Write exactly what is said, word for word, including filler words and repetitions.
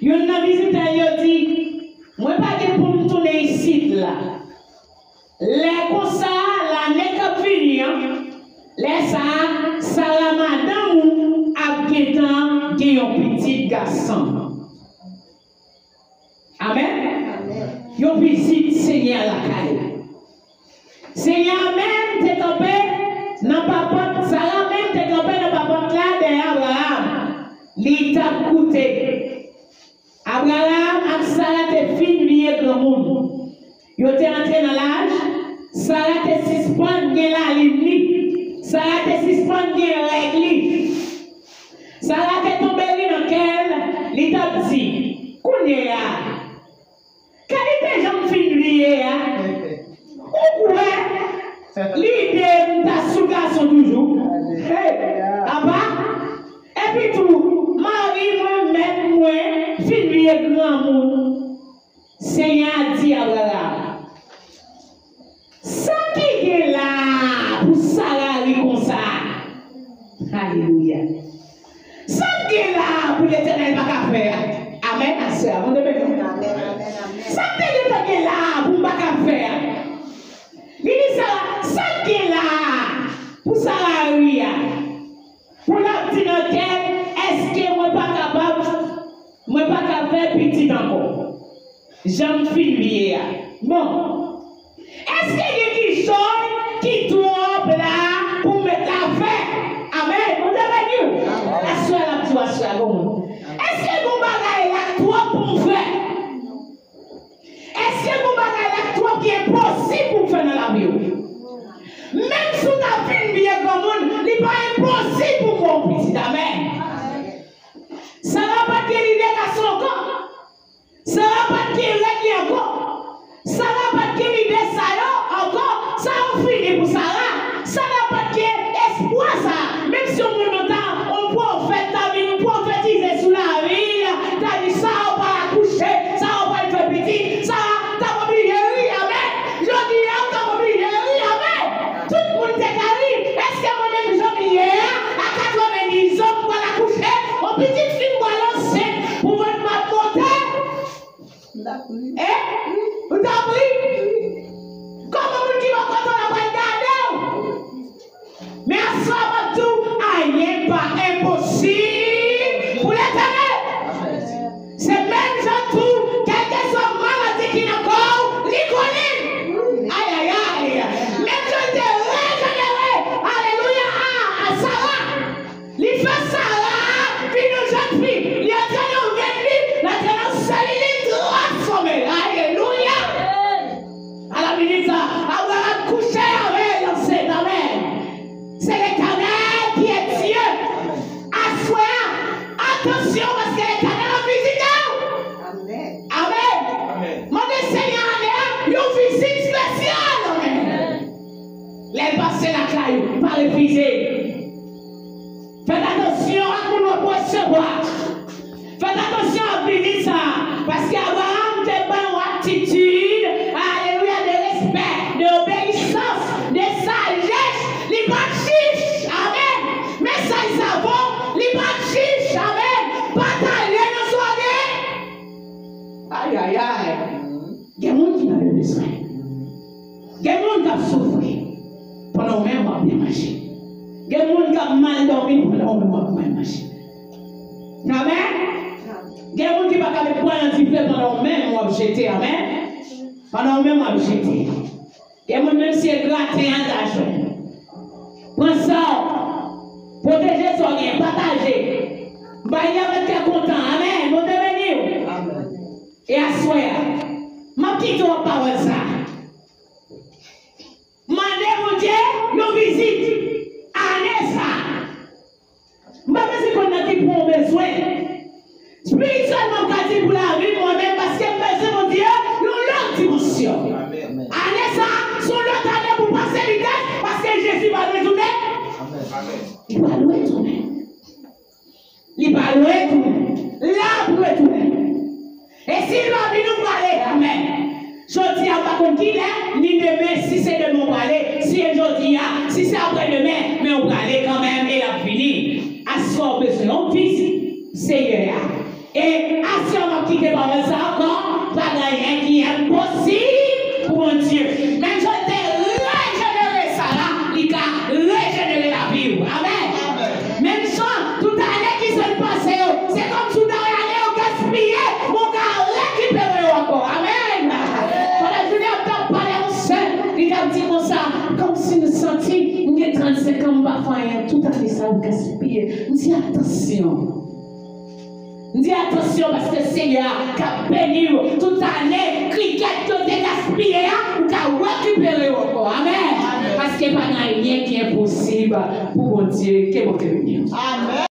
Youn nan vizitè yo di, "Mwen pa gen pou m tounen isit la. Lè konsa, lane k ap vini an, lè sa a, Sara madanm ou ap gentan gen yon pitit gason." Amèn? Amèn. Yon vizit Senyè a lakay ou. Senyè a menm te kanpe nan papòt, Sara menm te kanpe nan papòt la dèyè Abraram. Li t ap koute. Abraram ak Sara te fin vye granmoun. Yo te antre nan laj. Sara te sispann gen lalin li. Sara te sispann gen règ li. Sara te tonbe ri nan kè l, li t ap di, "Kounye a, kalite jan m fin vye a, ou kwè lide m ta sou gason toujou?" Hey, apa? Epitou, mari mwen, mèt mwen, fin vye granmoun. Senyè a di Abraram, "Sa ki gen la a pou Sara ri konsa a?" Alelouya. Sa k gen la a pou Letènèl pa ka fè a? Amèn, asè a. Bondye beni w. Amèn, amèn, amèn. Sa k te gentan gen la a pou m pa ka fè a? Li di Sara, "Sa k gen la a pou Sara ri a?" Pou l ap di nan kè l, "Èske mwen pa kapab, mwen pa ka fè pitit ankò? Jan m fin vye a." Bon, èske gen kichòy ki twòp la pou m mèt la fè? Amèn. Bondye beni w. Aswè a l ap di w aswè a, bon moun. Èske gen yon bagay la k twòp pou m fè? Èske gen yon bagay la k twòp ki enposib pou m fè nan lavi w? Menm si w ta fin vye granmoun, li pa enposib pou m ba w pitit. Amèn. Sara pa t gen lide gason ankò. Sara pa t gen règ li ankò. Sara pa t gen lide sa yo ankò. Sa yo fini pou Sara. Sara pa t gen espwa sa. Menm si yon moun ta, yon pwofèt ta vin pwofetize sou lavi l, ta di, "Sara pral akouche, Sara pral fè pitit, Sara ta oblije ri." Amèn. Jodi a, ou ta oblije ri. Amèn. Tout moun te ka ri. Èske mwen menm jan m ye a, a katrevendiz an, m pral akouche, yon pitit fi m pral ansent pou vant m ap monte? Eh? Ou t ap ri? Kòman moun ki bò kote w la pral gade w? Men aswè a m ap di w, anyen pa enposib pou Letènèl. Se menm jan tou, kèlkeswa maladi ki nan kò w, li konnen l. Ayayay. Menm jan l te rejenere, alelouya, a, a Sara. Li fè Sara vin yon jèn fi. Li antre nan venn li, li antre nan selil li, transfòme l. Alelouya! A la minit sa, Abraram kouche avè l ansent. Amèn. Se Letènèl ki e Dye. Aswè a, atansyon, paske Letènèl ap vizite w. Amèn. Amèn. Mande Senyè a ane a yon vizit espesyal. Amèn. Lè l pase lakay ou, pa refize. Fè atansyon ak moun w ap resevwa. Fè atansyon ak vizit sa a, paske Abraram te ban yon atitid, alelouya, de respè, de obeyisans, de sajès. Li pa t chich, amèn. Mesaj sa bon, li pa t chich, amèn. Pataje nan swa gen. Ayayay. Gen moun ki nan bezwen. Gen moun k ap soufri pandan w menm w ap byen manje. Gen moun k ap mal dòmi pandan w menm w ap byen manje. Amèn. Gen moun ki pa ka met pwa nan dife pandan w menm w ap jete. Amèn. Pandan w menm w ap jete. Gen moun menm si e graten al ta jwenn. Pran sa w. Pwoteje sa w gen. Pataje. Bay li avèk kè kontan. Amèn. Bondye beni w. Amèn. E aswè a, m ap kite w ak pawòl sa a. Mande Bondye yon vizit ane sa a. M pa bezwen konn nan ki pwen w bezwen. Espirityèlman, m ka di pou lavi m, mwen menm, paske m bezwen Bondye yon lòt dimansyon. Ane sa a, se yon lòt ane pou pase vitès, paske Jezi pa dwe tounen. Li pa dwe tounen. Li pa dwe tounen. L ap retounen. E si l pa vini, ou prale. Amèn. Jodi a, ou pa konn kilè, ni demen, si se demen ou prale, si e jodi a, si se aprè demen, men ou prale kanmenm e l ap vini. Aswè a ou bezwen yon vizit. Seyè a. E aswè m ap kite pawòl sa ankò, pa gen anyen ki enposib pou Bondye. Menm jan l te rejenere Sara, li ka rejenere lavi w. Amèn. Menm jan, tout ane ki sot pase yo, se kòmsi w ta ale yo gaspiye, men w ka rekipere yo ankò. Amèn. Pandan jounen ap t ap pale yon sè, li t ap di konsa, kòmsi m santi m gen trannsenk an, m pa fè anyen, tout ane sa yo gaspiye. M di, atansyon. M di, atansyon, paske Seyè a ka beni w. Tout ane, krikèt yo te gaspiye a, ou ka rekipere yo ankò. Amèn. Paske pa gen anyen ki enposib pou Bondye. Ke Bondye beni w. Amèn.